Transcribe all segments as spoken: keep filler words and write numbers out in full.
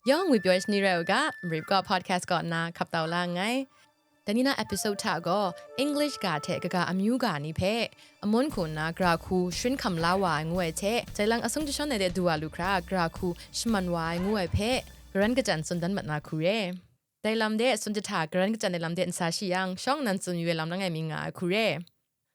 Yawng ngwi pyaw shani rai u ga, Marip kaw podcast kaw nna hkap tau la nngai. Dai ni na episode hta gaw English ga hte kaga amyu ga ni hpe amun hku nna gara hku sharin hkam la wa ai ngu ai hte, jailang asung jashawn ai de du wa lu hkra gara hku shaman wa ai ngu ai hpe, garan kachyan tsun dan mat na hku re. Dai lam de tsun jahta garan kachyan ai lam de n sa shi yang, shawng nnan tsun yu ai lam langai mi nga ai hku re.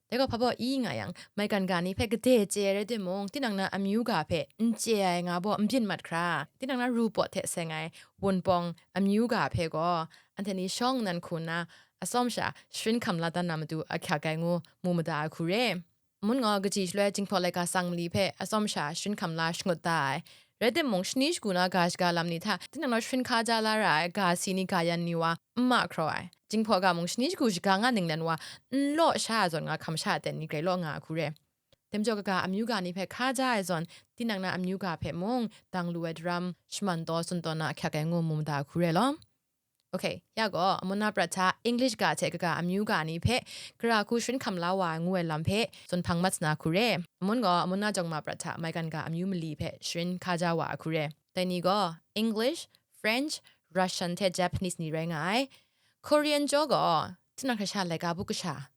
Dai gaw hpa baw i nga yang, maigan ga ni hpe gade chye ai rai timung, tinang na amyu ga hpe n chye ai nga baw n byin mat hkra, tinang na ru pawt hte seng ai wunpawng amyu ga hpe gaw, anhte ni shawng nnan hku nna atsawm sha sharin hkam la dan na matu ahkyak ai ngu mu mada ai hku re. Amun gaw kaji shaloi Jinghpaw laika tsang mali hpe atsawm sha sharin hkam la shangut da ai. Rai timung, shani shagu na ga shaga lam ni hta tinang naw sharin hkaja la ra ai ga si ni ga yan ni wa n mahkraw ai. Jinghpaw ga mung shani shagu shaga nga ninglen wa n law sha ai zawn nga hkam sha ai ten ni grai law nga ai hku re. Dai majaw kaga amyu ga ni hpe hkaja ai zawn, tinang na amyu ga hpe mung dang lu ai daram shaman taw tsun taw na ahkyak ai ngu mu mada ai hku re law. Ok, ya gaw, amun na prat hta English ga hte kaga amyu ga ni hpe gara hku sharin hkam la wa ai ngu ai lam hpe tsun hpang mat sa na hku re. Amun gaw, amun na jawng ma prat hta maigan ga amyu mali hpe sharin hkaja wa ai hku re. Dai ni gaw English, French, Russian hte Japanese ni rai nga ai. Korean jaw gaw, tinang hkra sha laika bu kasha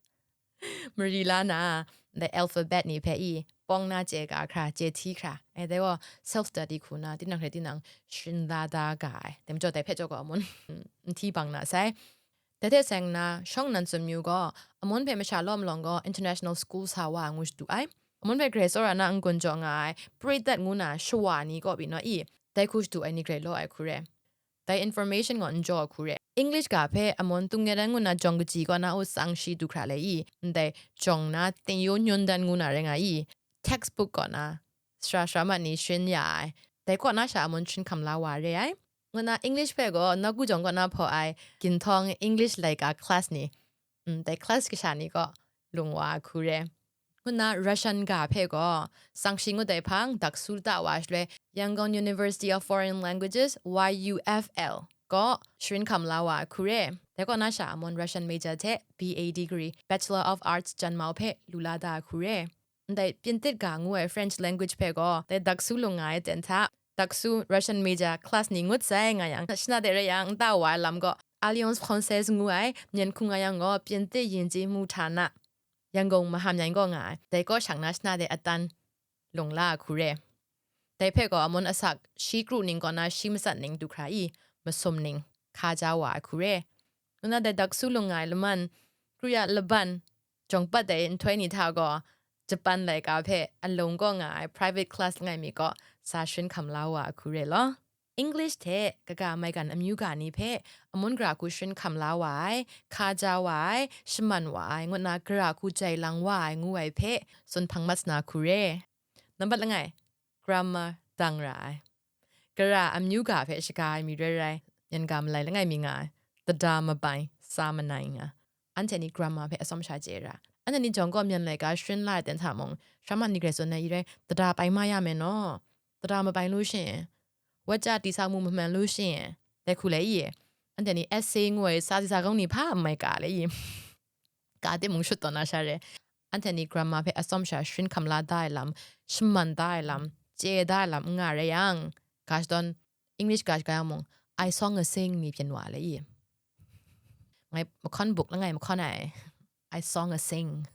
mari la na, ndai alphabet ni hpe i pawng na chye ga hkra, chye hti hkra, ai dai gaw self study hku na tinang hkrai tinang sharin la da ga ai. Dai majaw dai hpe jaw gaw amun n hti bang na sai. Dai hte seng nna, shawng nnan tsun myu gaw, amun hpe masha law malawng gaw international school sa wa ai ngu shadu ai. Amun hpe grai tsawra na n-gun jaw nga ai, prit dat ngu na shawa ni kaw pyi naw i, dai hku shadu ai ni grai law ai hku re. Dai information gaw n jaw ai hku re. English ga hpe amun tung ngen ai ngu na jawng kaji kaw na u tsang shi du hkra le i, ndai jawng na tingyu nyun dan ngu na rai nga i, textbook kaw na sara sara mat ni sharin ya ai, dai kaw na sha amun sharin hkam la wa re ai. Ngu na English hpe gaw nawku jawng kaw na hpaw ai ginhtawng English laika class ni, mm, dai class kasha ni kaw lung wa ai hku re. Ngu na Russian ga hpe gaw, tsang shi ngut ai hpang, daksu lata wa shaloi, Yangon University of Foreign Languages, Y U F L, kaw sharin hkam la wa ai hku re. Dai kaw na sha amun Russian major hte B A degree, Bachelor of Arts, janmau hpe lu la da ai hku re. Ndai Pyintit ga ngu ai French language hpe gaw, dai daksu lung nga ai ten hta, daksu Russian major class ni ngut sai nga yang, shana de rai yang, nta wa ai lam gaw, Alliance Française ngu ai, myen hkung nga yang gaw, Pyintit yinji mu hta na, Yangon mahamyan kaw nga ai, dai kaw shang na shana de atan lung la ai hku re. Dai hpe gaw amun asak shi kru ning kaw na shi matsat ning du hkra i, masum ning hkaja wa ai hku re. Ngu na dai daksu lung nga ai laman, kru ya laban, jawng pat ai nhtoi ni hta gaw, Japan laika hpe alung kaw nga ai private class langai mi kaw sa sharin hkam la wa ai hku re law. English hte kaga maigan amyu ga ni hpe amun gara hku sharin hkam la wa ai, hkaja wa ai, shaman wa ai, ngu nna gara hku jai lang wa ai ngu ai hpe tsun hpang mat sa na hku re. Nambat langai, grammar dang ra ai. Gara amyu ga hpe shaga ai mi rai rai, yan ga malai langai mi nga ai, tada mabai, sa manai nga. Anhte ni grammar hpe atsawm sha chye ra. Anhte ni jawng gaw myen laika sharin la ai ten hta mung, shama ni grai tsun ai i rai, tada bai ma ya me naw, tada mabai lu shin, wat ja tisa mu maman lu shin, dai hku le i, anhte ni essay ngu ai sa si sa kong ni hpa n mai ka le i, ka timung shut taw na sha re. Anhte ni grammar hpe atsawm sha sharin hkam la da ai lam, shaman da ai lam, chye da ai lam n nga rai yang, ga shadawn English ga shaga yang mung, I song a sing ni byin wa le i. Ngai mahkawn buk langai mahkawn ai, I song a sing.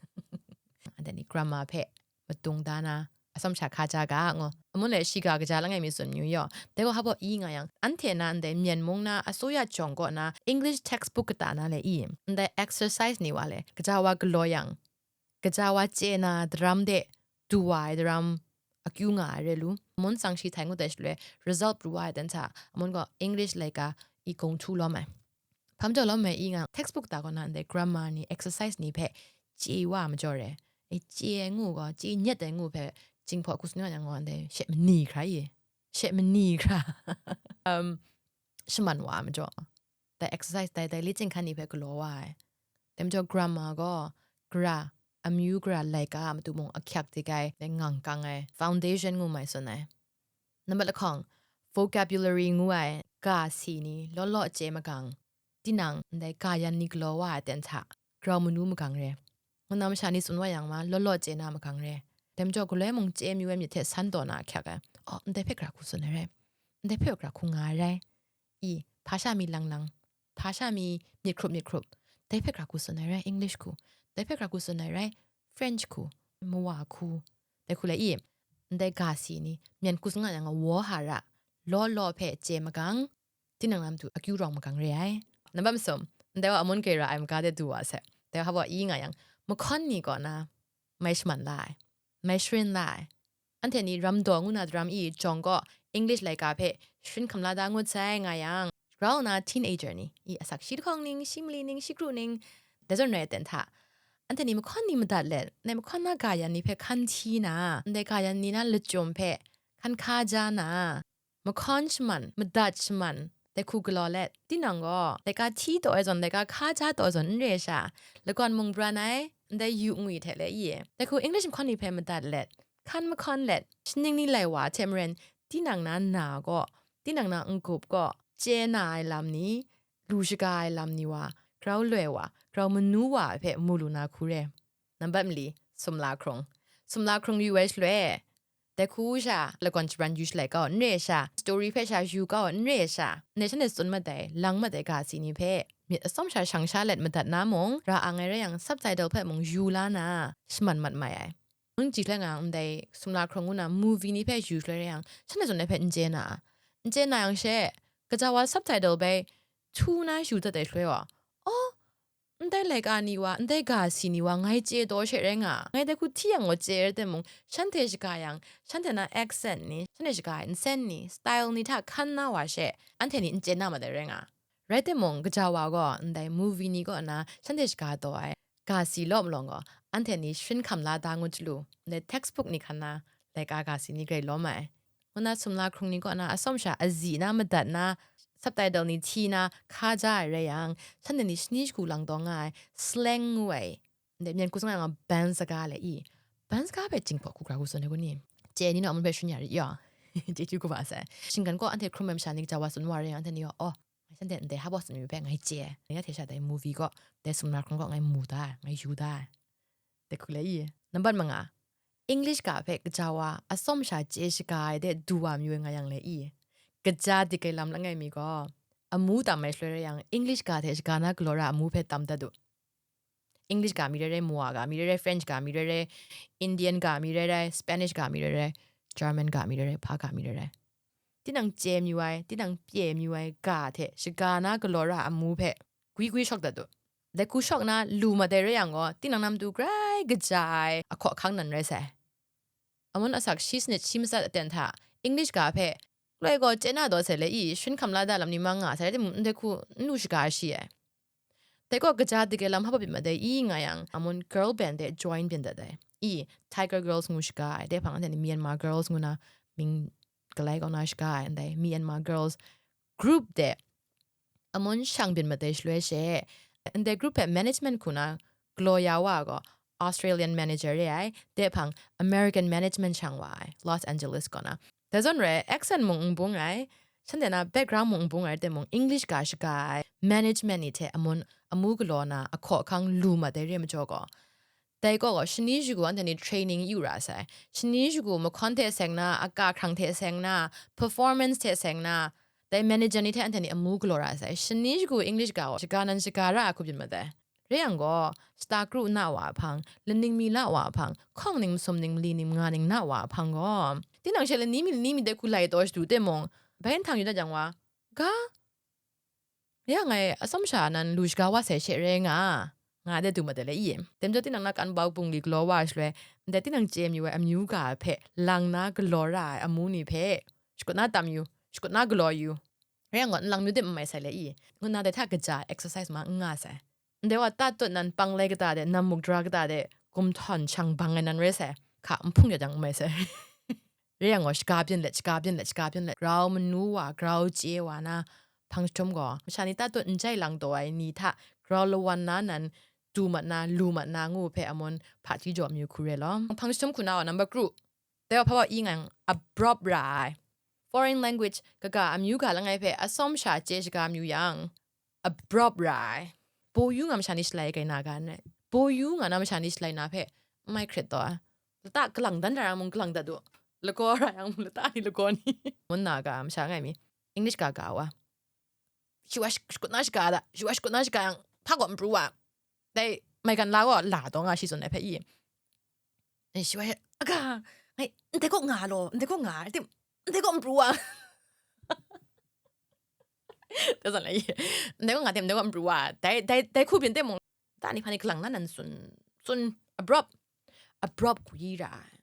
Anhte ni grammar hpe matung da na, atsawm sha hkaja ga ngu. Amun le shiga kaja langai mi tsun myu yaw. Dai gaw hpa baw i nga yang, anhte na ndai Myen mung na asuya jawng kaw na English textbook kata na le i, ndai exercise ni wa le, kaja wa galaw yang, kaja wa chye na daram de du wa ai daram akyu nga ai re lu. Amun tsang shi htai ngut ai shaloi, result pru wa ai dan hta, amun gaw English laika i gong htu lawm ai. Hpa majaw lawm ai i nga, textbook ta kaw na ndai grammar ni, exercise ni hpe chye wa ai majaw re. E, chye ai ngu gaw, chye nyet ai ngu hpe, Jinghpaw hku tsun nga yang gaw, ndai she mani hkra i, she mani hkra, um, shaman wa ai majaw, dai exercise dai dai lechin hkan ni hpe galaw wa ai. Dai majaw grammar gaw, gara, amyu gara laika a matu mung ahkyak dik ai, dai ngang kang ai, foundation ngu mai tsun ai. Nambat lahkawng, vocabulary ngu ai, ga si ni law law chye magang, tinang ndai ga yan ni galaw wa ai ten hta, grau manu magang re. Ngu na masha ni tsun wa yang ma, law law chye na magang re. Dai majaw galoi mung chye myu ai myit hte san taw na ahkyak ai. Oh, ndai hpe gara hku tsun ai rai. Ndai hpe gara hku nga ai rai. I, hpa sha mi lang lang, hpa sha mi myit hkrup myit hkrup, dai hpe hkra hku tsun ai rai, English hku, dai hpe hkra hku tsun ai rai, French hku, mawa hku, dai hku le i, ndai ga si ni, myen hku tsun nga yang, wo hara, law law hpe chye magang, tinang lam tu akyu rawng magang re ai. Nambat masum, ndai wa amun grai ra ai maga de du wa se. Dai wa hpa wa i nga yang, mahkawn ni kaw na, mai shaman la ai, mai sharin la ai. Anhte ni ram daw ngu na daram i jawng gaw English laika hpe sharin hkam la da ngut sai nga yang, grau na teenager ni, i asak shi lahkawng ning, shi mali ning, shi kru ning, dai zawn rai aten hta, anhte ni mahkawn ni madat let, ndai mahkawn na ga yan ni hpe hkan hti na, ndai ga yan ni na lachyum hpe hkan hka ja na, mahkawn shaman, madat shaman, dai hku galaw let, tinang gaw, laika hti taw ai zawn, laika hka ja taw ai zawn n re sha, lagawn mung bran ai, ndai yu ngwi hte le i, dai hku English mahkawn ni hpe madat let, hkan mahkawn let, shaning ni lai wa hte maren, tinang na na gaw, tinang na n-gup gaw, chye na ai lam ni, lu shaga ai lam ni wa, grau loi wa, grau manu wa hpe mu lu na hku re. Nambat mali, sumla hkrung. Sumla hkrung yu ai shaloi, dai hku sha lagawn shabran yu shalai kau n re sha, story hpe sha yu kau n re sha, ndai shanhte tsun madai, lang madai ga si ni hpe myit atsawm sha shang sha let madat na mung, ra ang ai rai yang, subtitle hpe mung yu la na, shaman mat mai ai. Nang chyi hkrai nga yang, ndai sumla hkrung ngu na movie ni hpe yu shaloi rai yang, shanhte tsun ai hpe n chye na a? N chye na yang she, kaja wa subtitle bai htu na yu dat ai shaloi wa, oh, ndai laika ni wa, ndai ga si ni wa, ngai chye taw she rai nga, ngai dai hku hti yang gaw chye rai timung, shanhte shaga yang, shanhte na accent ni, shanhte shaga ai nsen ni, style ni hta hkan na wa she, anhte ni n chye na mat ai rai nga. Rai timung, kaja wa gaw ndai movie ni kaw na shanhte shaga taw ai ga si law malawng gaw, anhte ni sharin hkam la da ngut chyalu, ndai textbook ni hkan na laika ga si ni grai lawm ai. Ngu na sumla hkrung ni kaw na atsawm sha azi na madat na, subtitle ni hti na hka ja ai rai yang, shanhte ni shani shagu lang taw nga ai slang ngu ai, ndai myen hku tsun nga yang, ban saga le i, ban saga hpe Jinghpaw hku hkra hku tsun ai kun ni? Chye ni naw, amun hpe shun ya rit yaw. Chyeju kaba sai. Shinggan gaw anhte hkrum ai masha ni kaja wa tsun wa rai yang, anhte ni gaw, oh, ngai shanhte ndai hpa baw tsun mi hpe ngai chye ai. Ngai hte sha dai movie gaw, dai sumla hkrung gaw ngai mu da ai, ngai yu da ai. Dai hku le i. Nambat manga, English ga hpe kaja wa atsawm sha chye shaga ai de du wa mayu ai nga yang le i, kaja dik ai lam langai mi gaw, amu tam ai shaloi rai yang, English ga hte shaga na galaw ra amu hpe tam dat u. English ga mi rai rai, Mua ga mi rai rai, French ga mi rai rai, Indian ga mi rai rai, Spanish ga mi rai rai, German ga mi rai rai, hpa ga mi rai rai, tinang chye mayu ai, tinang pye mayu ai ga hte shaga na galaw ra amu hpe gwi gwi shawk dat u. Dai hku shawk na lu mat ai rai yang gaw, tinang na matu grai kaja ai ahkaw ahkang nan rai sai. Amun asak shi sanit shi matsat aten hta English ga hpe, loi gaw chye na daw sai le i, sharin hkam la da lam ni mang nga sai, rai timung, ndai hku n lu shaga shi ai. Dai gaw kaja dik ai lam hpa byin mat ai i nga yang, amun girl band de join byin dat ai. I, Tiger Girls ngu shaga ai, dai hpang anhte ni Myanmar Girls ngu na mying galai kau na shaga ai, ndai Myanmar Girls group de amun shang byin mat ai shaloi she, ndai group hpe management hku na galaw ya wa gaw Australian manager re ai, dai hpang American management shang wa ai, Los Angeles kaw na. Dai zawn rai, accent mung n bung ai, shanhte na background mung n bung ai, rai timung, English ga shaga ai management ni hte amun amu galaw na ahkaw ahkang lu mat ai re ai majaw gaw, dai gaw gaw shani shagu anhte ni training yu ra sai. Shani shagu mahkawn hte seng na, aka hkrang hte seng na, performance hte seng na, dai manager ni hte anhte ni amu galaw ra sai. Shani shagu English ga gaw shaga nan shaga ra ai hku byin mat ai. Rai yang gaw, shata kru na wa hpang, laning mi la wa hpang, hkawng ning masum ning mali ning manga ning na wa hpang gaw, tinang she lani mi lani mi dai hku lai taw shadu timung, bai nhtang yu dat yang wa, ga, ya ngai atsawm sha nan lu shaga wa sai she rai nga, nga de du mat ai le i. Dai majaw tinang na kan bau bungli galaw wa shaloi, ndai tinang chye mayu ai amyu ga hpe lang na galaw ra ai amu ni hpe shakut na tam yu, shakut na galaw yu. Rai yang gaw, nlang myu de n mai sai le i, ngu nna dai hta kaja exercise ma n nga sai. Ndai wa tatut nan panglai kata de, nam mukdra kata de, gumhtawn shang bang ai nan rai sai. Hka n hpung ya jang n mai sai. Rai yang gaw, shaga byin let, shaga byin let, shaga byin let, grau manu wa, grau chye wa na, hpang jahtum gaw, masha ni tatut n jai lang taw ai ni hta grau lawan na nan, du mat na, lu mat na ngu hpe amun hpaji jaw amyu hku re law. Hpang jahtum hku na wa, number kru. Dai wa hpa wa i nga yang, abroad ra ai. Foreign language kaga amyu ga langai hpe atsawm sha chye shaga mayu yang, abroad ra ai. Baw yu nga masha ni shalai ai kai na ga n rai. Baw yu nga na masha ni shalai na hpe n mai hkrit taw ai. Lata kalang dan ra yang mung kalang dat u. Lagaw ra yang mung lata ni lagaw ni. Ngun na ga masha ngai mi. English ga ga wa. Shi wa sh-, shakut na shaga da, shi wa shakut na shaga yang, hpa gaw n pru wa. Dai maigan la gaw la taw nga shi tsun ai hpe i. Eh, shi wa, aga, ngai, ndai kaw nga law, ndai kaw nga, tim, ndai kaw n pru wa. Da zan lai, ndai kaw nga tim, ndai kaw n pru wa. Dai, dai, dai hku byin tim mung, ta ni hpa ni kalang na nan tsun, tsun, abroad, abroad ku yi ra ai.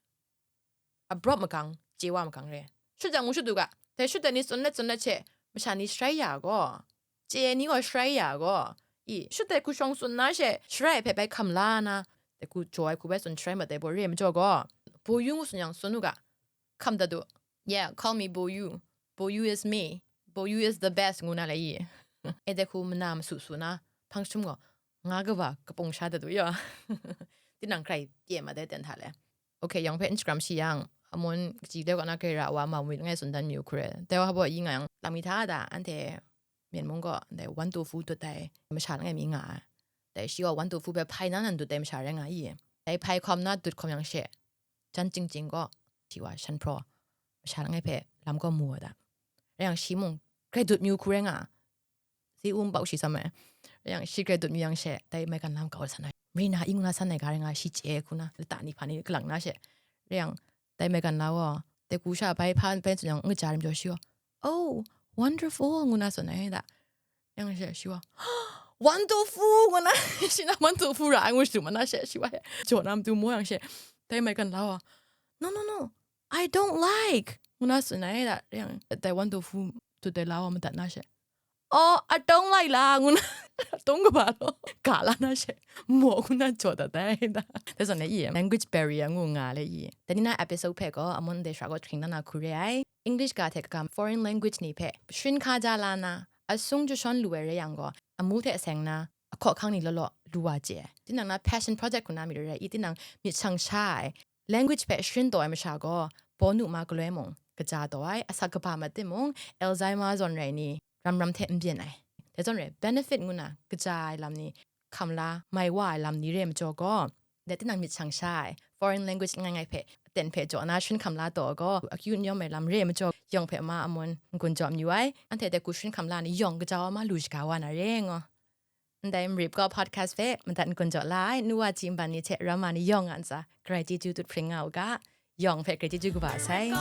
Abroad magang, chye wa magang re. Shut jang mung shut u ga, dai shut ai ni tsun let tsun let she, masha ni sharai ya gaw, chye ai ni gaw sharai ya gaw, i, shut ai hku shawng tsun na she, sharai ai hpe bai hkam la na, dai hku jaw ai hku bai tsun sharai mat ai baw re ai majaw gaw, bo yu ngu tsun yang tsun u ga, hkam dat u. Yeah, call me bo yu. Bo yu is me. Bo yu is the best ngu na lai i. E dai hku mana masu su na, hpang shum gaw, nga kaba kapung sha dat u yaw. Tinang hkrai pye mat ai ten hta le. Okay, yawng hpe Instagram shi yang, amun kaji de kaw na grai ra wa ma wit ngai tsun dan mi u hkure. Dai wa hpa baw yi nga yang, lang mi hta da, anhte Myen mung gaw, dai wan tu fu dut ai masha langai mi nga ai. Dai shi gaw wan tu fu hpe hpai na nan dut ai masha rai nga i. Dai hpai hkawm na dut hkawm yang she, jan ching ching gaw, shi wa shan hpraw, masha langai hpe lam gaw mu ai da. Rai yang shi mung, grai dut mi u hku rai nga, si um pau shi sam ai. Rai yang shi grai dut mi yang she, dai maigan lam kau san ai. Mari na i ngu na san ai ga rai nga, shi chye ai hku na, lata ni hpa ni kalang na she. Rai yang, dai maigan la gaw, dai hku sha bai hpa bai tsun yang, n kaja rim jaw shi gaw, "Oh, wonderful," ngu na tsun ai da. Yang she, shi wa, "Wan tu fu," ngu na, shi na wan tu fu ra ai ngu shadu ma na she, shi wa, jaw na matu mu yang she, dai maigan la gaw, "No, no, no, I don't like," ngu na tsun ai da. Yang dai wan tu fu tu dai la gaw madat na she, "Oh, I don't like la," ngu na, tong kaba law, ga la na she, maw ngu na jaw dat ai da. Dai zawn le i, language barrier ngu nga le i. Dai ni na episode hpe gaw, amun dai shara gaw hkring na na hku re ai. English ga hte kaga foreign language ni hpe sharin hkaja la na, asung jashawn lu ai rai yang gaw, amu hte seng na, ahkaw ahkang ni law law lu wa chye ai. Tinang na passion project hku na myit re rai i, tinang myit shang sha ai, language hpe sharin taw ai masha gaw, bawnu ma galoi mung, kaja taw ai, asak kaba mat timung, Alzheimer zawn rai ni, ram ram hte n byin ai. Dai zawn rai, benefit ngu na, kaja ai lam ni, hkam la, mai wa ai lam ni re majaw gaw, dai tinang myit shang sha ai, foreign language langai ngai hpe, aten hpe jaw na sharin hkam la taw gaw, akyu n yawm ai lam re majaw, yawng hpe ma amun n-gun jaw mayu ai, anhte dai hku sharin hkam la ni yawng kaja wa ma lu shaga wa na re ngaw. Ndai Marip Kaw Podcast hpe madat n-gun jaw la ai, nu wa ji nban ni hte ram ma ni yawng a ntsa, grai chyeju dut hpring nga u ga, yawng hpe grai chyeju kaba sai.